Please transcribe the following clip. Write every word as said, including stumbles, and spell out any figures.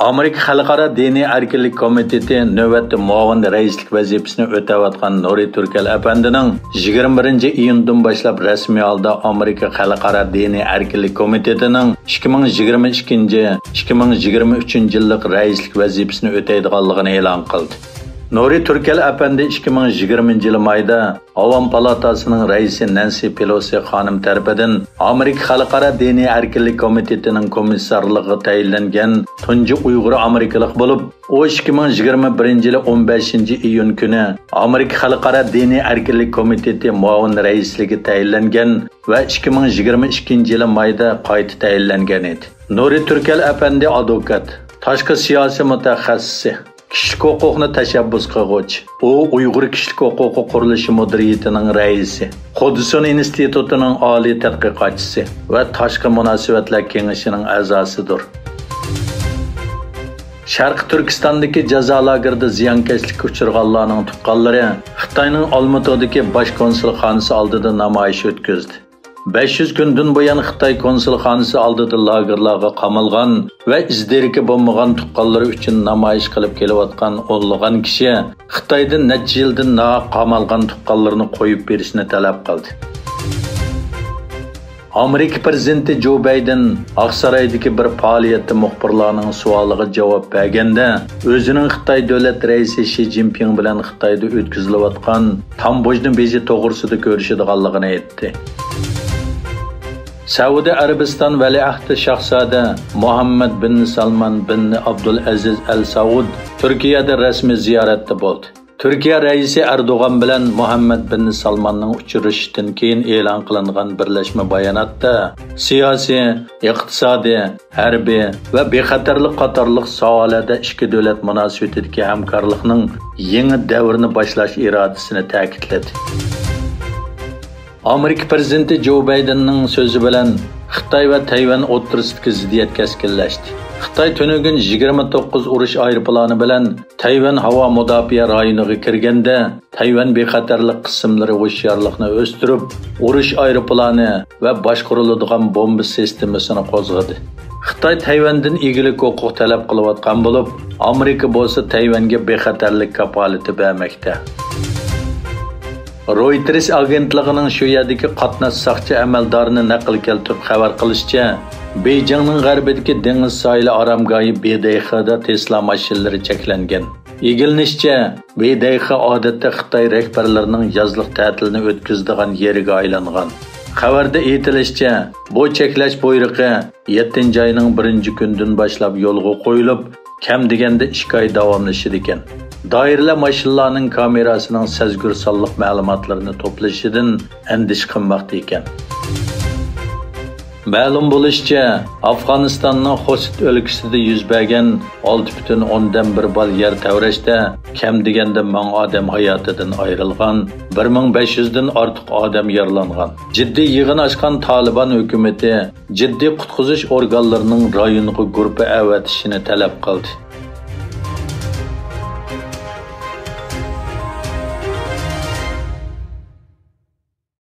ئامېرىكا خەلقئارا دىنىي ئەركىنلىك كومىتېتى نۆۋەتتە مۇئاۋىن رەئىسلىك ۋەزىپىسىنى ئۆتەۋاتقان نۇرى تۈركەل ئەپەندىنىڭ يىگىرمە بىرىنچى ئىيۇندىن باشلاپ رەسمىي ھالدا ئامېرىكا خەلقئارا دىنىي ئەركىنلىك كومىتېتىنىڭ ئىككى مىڭ يىگىرمە ئىككىنچى، ئىككى مىڭ يىگىرمە ئۈچىنچى يىللىق رەئىسلىك ۋەزىپىسىنى ئۆتەيدىغانلىقىنى ئېلان قىلدى. نۇرى تۈركەل ئەپەندى ئىككى مىڭ يىگىرمىنچى يىلى مايدا ئاۋام پالاتاسىنىڭ رەئىسى نەنسى پېلوسى خانىم تەرىپىدىن ئامېرىكا خەلقئارا دىنىي ئەركىنلىك كومىتېتىنىڭ كومىسسارلىقىغا تەيىنلەنگەن تۇنجى ئۇيغۇر ئامېرىكىلىق بولۇپ، ئۇ ئىككى مىڭ يىگىرمە بىرىنچى يىلى ئون بەشىنچى ئىيۇن كۈنى ئامېرىكا خەلقئارا دىنىي ئەركىنلىك كومىتېتى مۇئاۋىن رەئىسلىكىگە تەيىنلەنگەن ۋە ئىككى مىڭ يىگىرمە ئىككىنچى يىلى مايدا قايتا تەيىنلەنگەن ئىدى. نۇرى تۈركەل ئەپەندى ئادۋوكات، تاشقى سىياسىي مۇتەخەسسىسى، كىشىلىك ھوقۇقنى تەشەببۇس قىلغۇچى. ئۇ ئۇيغۇر كىشىلىك ھوقۇقى قۇرۇلۇشى مۇدىرىيىتىنىڭ رەئىسى، خۇدسۇن ئىنستىتۇتىنىڭ ئالىي تەتقىقاتچىسى ۋە تاشقى مۇناسىۋەتلەر كېڭىشىنىڭ ئەزاسىدۇر. شەرقىي تۈركىستاندىكى جازا لاگېرىدا زىيانكەشلىككە ئۇچرىغانلارنىڭ تۇغقانلىرى خىتاينىڭ ئالمۇتىدىكى باش كونسۇلخانىسى ئالدىدا نامايىش ئۆتكۈزدى. بەش يۈز كۈندىن بۇيان خىتاي كونسۇلخانىسى ئالدىدا لاگېرلارغا قامالغان ۋە ئىز-دېرىكى بولمىغان تۇغقانلىرى ئۈچۈن نامايىش قىلىپ كېلىۋاتقان ئونلىغان كىشى خىتايدىن نەچچە يىلدىن ناھەق قامالغان تۇغقانلىرىنى قويۇپ بېرىشنى تەلەپ قىلدى. ئامېرىكا پىرېزىدېنتى جو بايدېن ئاقسارايدىكى بىر پائالىيەتتە مۇخبىرلارنىڭ سوئالىغا جاۋاب بەرگەندە، ئۆزىنىڭ خىتاي دۆلەت رەئىسى شى جىنپىڭ بىلەن خىتايدا ئۆتكۈزۈلۈۋاتقان تاموژنا بېجى توغرىسىدا كۆرۈشىدىغانلىقىنى ئېيتتى. سەئۇدى ئەرەبىستان ۋەلىئەھدى شاھزادە مۇھەممەد بىن سالمان بىن ئابدۇلئەزىز ئەل سائۇد تۈركىيەدە رەسمىي زىيارەتتە بولدى. تۈركىيە رەئىسى ئەردوغان بىلەن مۇھەممەد بىن سالماننىڭ ئۇچرىشىشىدىن كېيىن ئېلان قىلىنغان بىرلەشمە باياناتتا سىياسىي، ئىقتىسادىي، ھەربىي ۋە بىخەتەرلىك قاتارلىق ساھەلەردە ئىككى دۆلەت مۇناسىۋىتىدىكى ھەمكارلىقنىڭ يېڭى دەۋرىنى باشلاش ئىرادىسىنى تەكىتلىدى. ئامېرىكا پىرېزىدېنتى جو بايدېننىڭ سۆزى بىلەن خىتاي ۋە تەيۋەن ئوتتۇرىسىدىكى زىددىيەت كەسكىنلەشتى. خىتاي تۈنۈگۈن يىگىرمە توققۇز ئۇرۇش ئايروپىلانى بىلەن تەيۋەن ھاۋا مۇداپىئە رايونىغا كىرگەندە، تەيۋەن بىخەتەرلىك قىسىملىرى ھوشيارلىقنى ئۆستۈرۈپ، ئۇرۇش ئايروپىلانى ۋە باشقۇرۇلىدىغان بومبا سىستېمىسىنى قوزغىدى. خىتاي تەيۋەندىن ئىگىلىك ھوقۇق تەلەپ قىلىۋاتقان بولۇپ، ئامېرىكا بولسا تەيۋەنگە بىخەتەرلىك كاپالىتى بەرمەكتە. رويتېرس ئاگېنتلىقىنىڭ شۇ يەردىكى قاتناش ساقچى ئەمەلدارىنى نەقىل كەلتۈرۈپ خەۋەر قىلىشىچە، بېيجىڭنىڭ غەربىدىكى دېڭىز ساھىلى ئارامگاھى بېدەيخېدا تېسلا ماشىنىلىرى چەكلەنگەن. ئىگىلىنىشىچە، بېدەيخې ئادەتتە خىتاي رەھبەرلىرىنىڭ يازلىق تەتىلىنى ئۆتكۈزىدىغان يېرىگە ئايلانغان. خەۋەردە ئېيتىلىشىچە، بۇ چەكلەش بۇيرۇقى يەتتىنچى ئاينىڭ بىرىنچى كۈنىدىن باشلاپ يولغا قويۇلۇپ، كەم دېگەندە ئىككى ئاي داۋاملىشىدىكەن. دائىرىلەر ماشىنىلارنىڭ كامېراسىنىڭ سەزگۈر سانلىق مەلۇماتلىرىنى توپلىشىدىن ئەندىشە قىلماقتا ئىكەن. مەلۇم بولۇشىچە، ئافغانىستاننىڭ خوست ئۆلكىسىدە يۈز بەرگەن ئالتە پۈتۈن ئوندىن بىر بال يەر تەۋرەشتە كەم دېگەندە مىڭ ئادەم ھاياتىدىن ئايرىلغان، بىر مىڭ بەش يۈزدىن ئارتۇق ئادەم يارىلانغان. جىددىي يىغىن ئاچقان تالىبان ھۆكۈمىتى جىددىي قۇتقۇزۇش ئورگانلىرىنىڭ رايونغا گۇرۇپپا ئەۋەتىشىنى تەلەپ قىلدى.